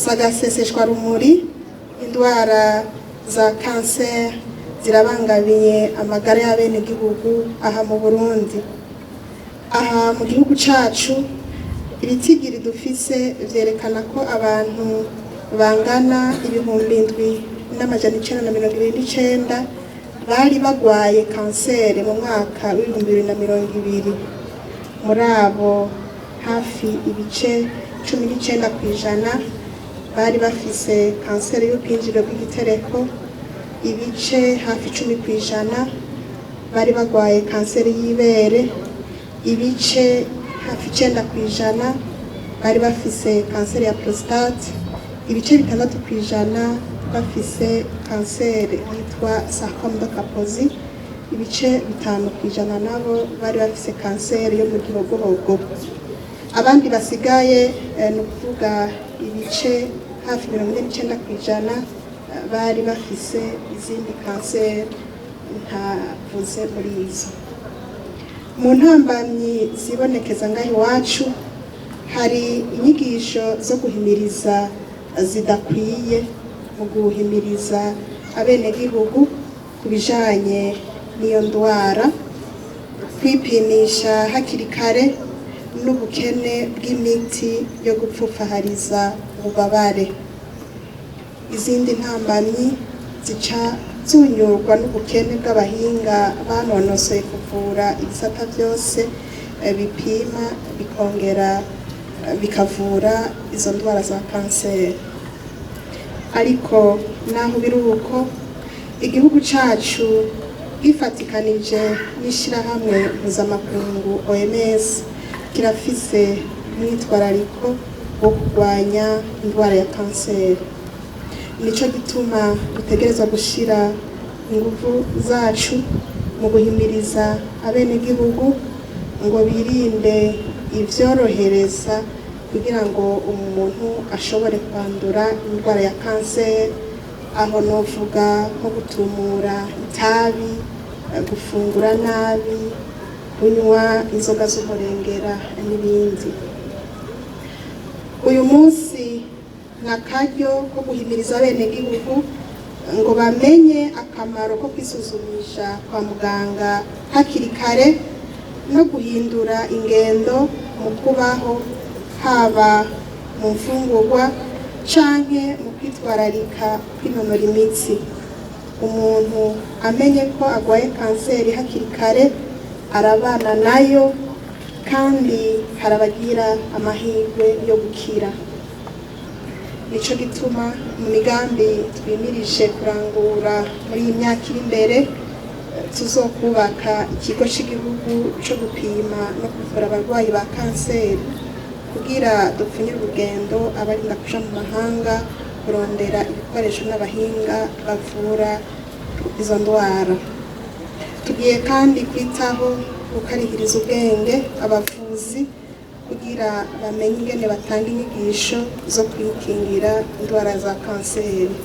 Sagaseseshwa rumuri, indwara za kanseri zirabangamiye amagara y'abenegihugu aha mu Burundi. Aha mu gihugu cacu, ibitigiri dufise vyerekana ko abantu bangana 7929 bari bagwaye kanseri mu mwaka w'2020. Muri abo, hafi ibice 19% bari bafise kanseri y'ubwinjiriro bw'igitereko, ibice hafi 10% bari bagwaye kanseri y'ibere, ibice hafi 9% bari bafise kanseri ya prostate, ibice 6% bafise kanseri yitwa sarcome de Kaposi, ibice 5% nabo bari bafise kanseri yo mu gihogohogo. Abandi basigaye, ni ukuvuga ibice hafi 49%, bari bafise izindi kanseri ntavuze muri izo. Mu ntambamyi zibonekeza ngaho iwacu, hari inyigisho zo guhimiriza zidakwiye mu guhimiriza abenegihugu ku bijanye n'iyo ndwara, kwipimisha hakiri kare n'ubukene bw'imiti yo gupfupfahariza ububabare. Izindi ntambamyi zica zunyurwa n'ubukene bw'abahinga banonosoye kuvura ibisata byose bipima bikongera bikavura izo ndwara za kanseri. Ariko naho biri uko, igihugu cacu gifatikanije n'ishirahamwe mpuzamakungu OMS kirafise umwitwarariko wo kurwanya indwara ya kanseri. Nico gituma dutegerezwa gushira inguvu zacu mu guhimiriza abenegihugu ngo birinde ivyorohereza kugira ngo umuntu ashobore kwandura indwara ya kanseri. Aho novuga nko gutumura itabi, gufungura nabi, kunywa inzoga z'umurengera n'ibindi. Uyu munsi ni akaryo ko guhimiriza abenegihugu ngo bamenye akamaro ko kwisuzumisha kwa muganga hakiri kare no guhindura ingendo mu kubaho, haba mu mfungurwa canke mu kwitwararika kwinonora imitsi. Umuntu amenye ko agwaye kanseri hakiri kare arabana nayo, kandi harabagira amahirwe yo gukira. Nico gituma mu migambi twimirije kurangura muri iyi myaka iri imbere, tuzokubaka ikigo cy'igihugu cyo gupima no kuvura abarwayi ba kanseri, kugira dupfunyire urugendo abarinda kuja mu mahanga kurondera ibikoresho n'abahinga bavura izo ndwara. Tugiye kandi kwitaho gukarihiriza ubwenge abavuzi kugira bamenye ingene batanga inyigisho zo kwikingira indwara za kanseri.